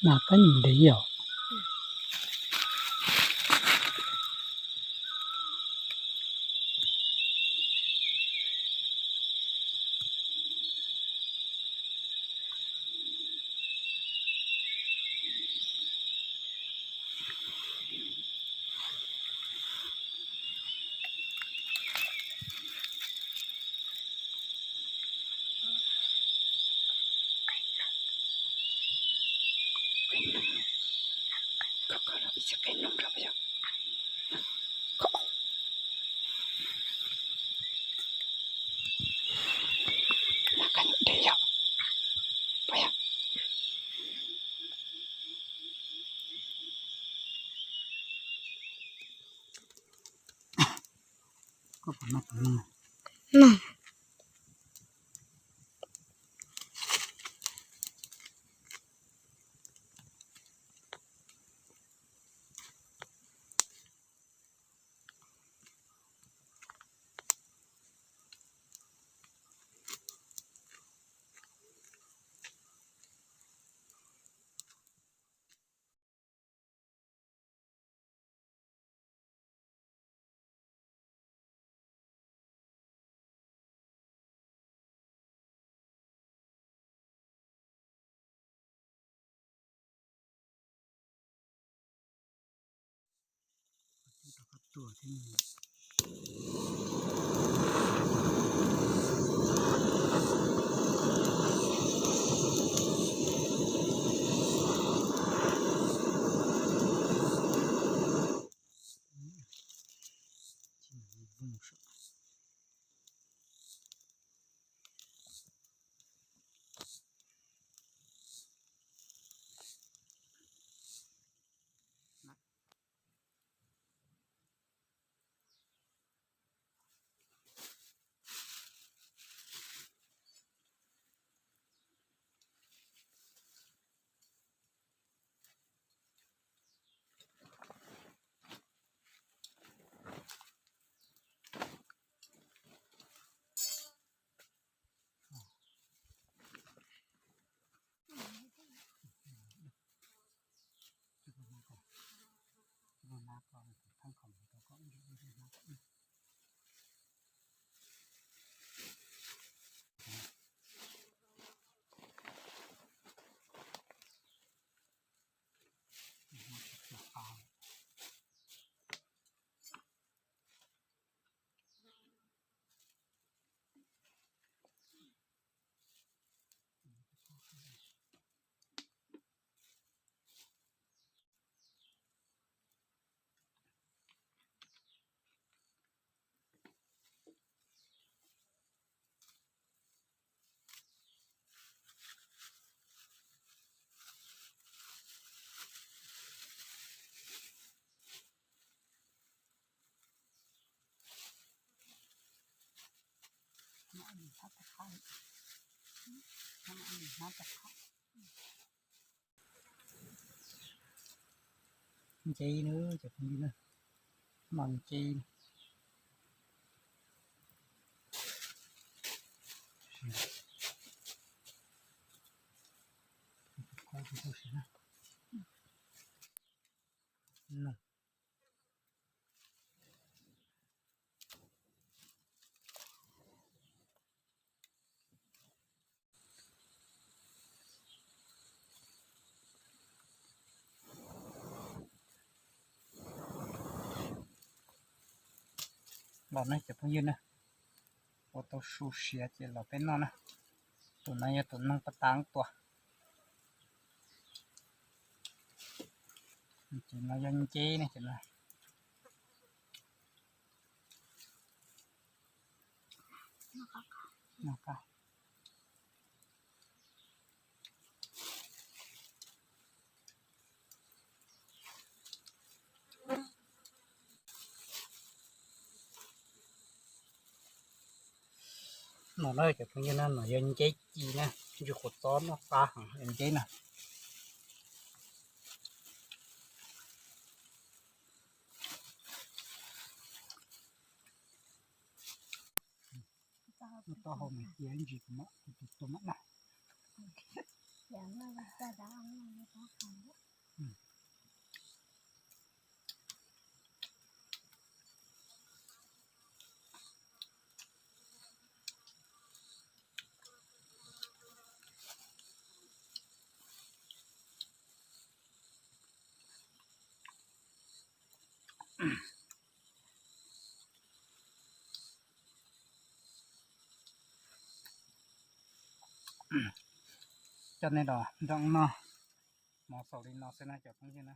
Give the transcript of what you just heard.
Mas koj nyuam ntev yom. Ntse na cov phooj ywg na, mas ntse. Los ne cov phooj ywg na, ua tau su siav ces los peb noj na. Tus no yog tus noog pas tas tua. Ces no yog nceb ne ces no. No na cov phooj ywg na, no yog nceb ci na, ntsis qhuav txob noj qab heev nceb na. Taub hau mas cia ntsis kuv mam, kuv tus tua mam na. Coj nej los nrog noj mov xaus li no xwb na cov phooj ywg na.